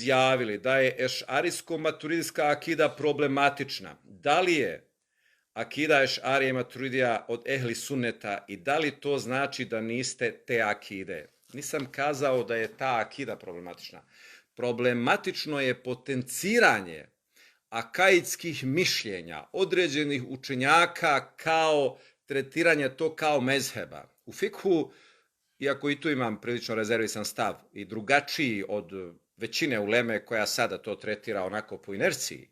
izjavili da je ešarijsko-maturidijska akida problematična. Da li je akida ešarija i maturidija od ehli sunneta i da li to znači da niste te akide? Nisam kazao da je ta akida problematična. Problematično je potenciranje akaidskih mišljenja određenih učenjaka kao tretiranje to kao mezheba. U fikhu, iako i tu imam prilično rezervisan stav i drugačiji od većine uleme koja sada to tretira onako po inerciji,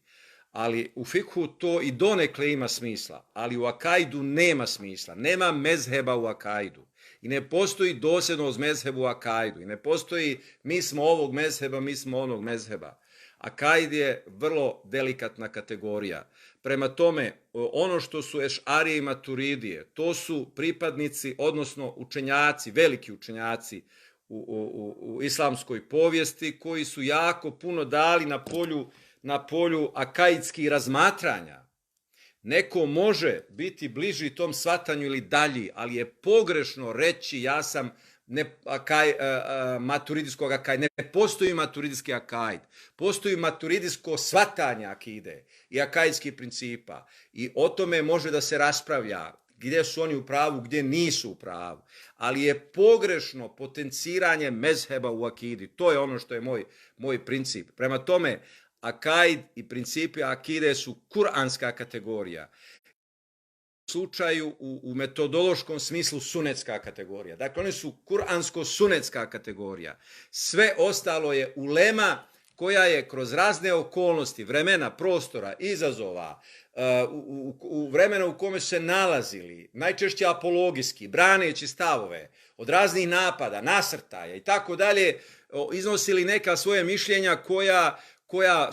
ali u fikhu to i donekle ima smisla, ali u akaidu nema smisla, nema mezheba u akaidu i ne postoji dosljednost mezhebu u akaidu i ne postoji mi smo ovog mezheba, mi smo onog mezheba. Akaid je vrlo delikatna kategorija. Prema tome, ono što su ešarije i maturidije, to su pripadnici, odnosno učenjaci, veliki učenjaci u islamskoj povijesti koji su jako puno dali na polju akaidskih razmatranja. Neko može biti bliži tom shvatanju ili dalji, ali je pogrešno reći ja sam maturidijskog akaid. Ne postoji maturidijski akaid. Postoji maturidijsko shvatanje akide i akaidskih principa. I o tome može da se raspravlja gdje su oni u pravu, gdje nisu u pravu. Ali je pogrešno potenciranje mezheba u akidi. To je ono što je moj princip. Prema tome, akaid i principi akide su kuranska kategorija. U slučaju u metodološkom smislu sunetska kategorija. Dakle, oni su kuransko-sunetska kategorija. Sve ostalo je ulema koja je kroz razne okolnosti, vremena, prostora, izazova, u vremenu u kome su se nalazili, najčešće apologijski, braneći stavove od raznih napada, nasrtaja i tako dalje, iznosili neka svoje mišljenja koja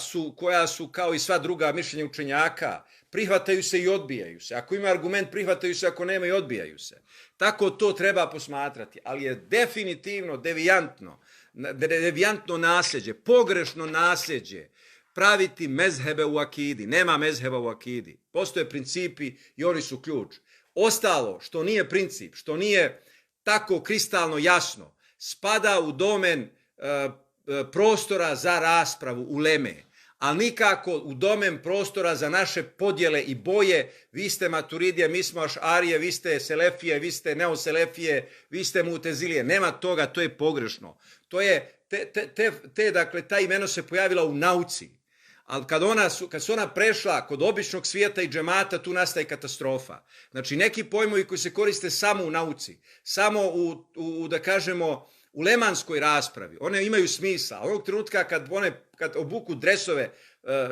su kao i sva druga mišljenja učenjaka, prihvataju se i odbijaju se. Ako ima argument, prihvataju se, ako nema i odbijaju se. Tako to treba posmatrati, ali je definitivno devijantno nasljeđe, pogrešno nasljeđe praviti mezhebe u akidi. Nema mezheba u akidi. Postoje principi i oni su ključ. Ostalo što nije princip, što nije tako kristalno jasno, spada u domen prostora za raspravu uleme, ali nikako u domen prostora za naše podjele i boje. Vi ste maturidije, mi smo ašarije, vi ste selefije, vi ste neoselefije, vi ste mutezilije. Nema toga, to je pogrešno. To je, dakle, ta imena se pojavila u nauci. Ali kad su ona prešla kod običnog svijeta i džemata, tu nastaje katastrofa. Znači, neki pojmovi koji se koriste samo u nauci, samo da kažemo, u lemanskoj raspravi, one imaju smisla. Onog trenutka kad obuku dresove,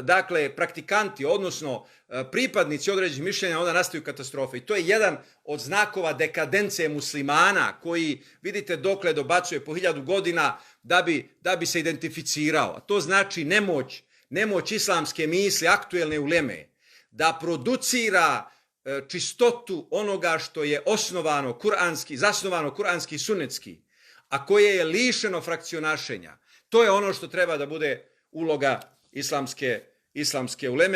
dakle, praktikanti, odnosno pripadnici određenih mišljenja, onda nastaju katastrofe. I to je jedan od znakova dekadencije muslimana koji, vidite, dokle dobacuje po 1000 godina da bi se identificirao. A to znači nemoć islamske misli, aktuelne uleme, da producira čistotu onoga što je osnovano kuranski, zasnovano kuranski, sunetski, a koje je lišeno frakcionašenja. To je ono što treba da bude uloga islamske uleme.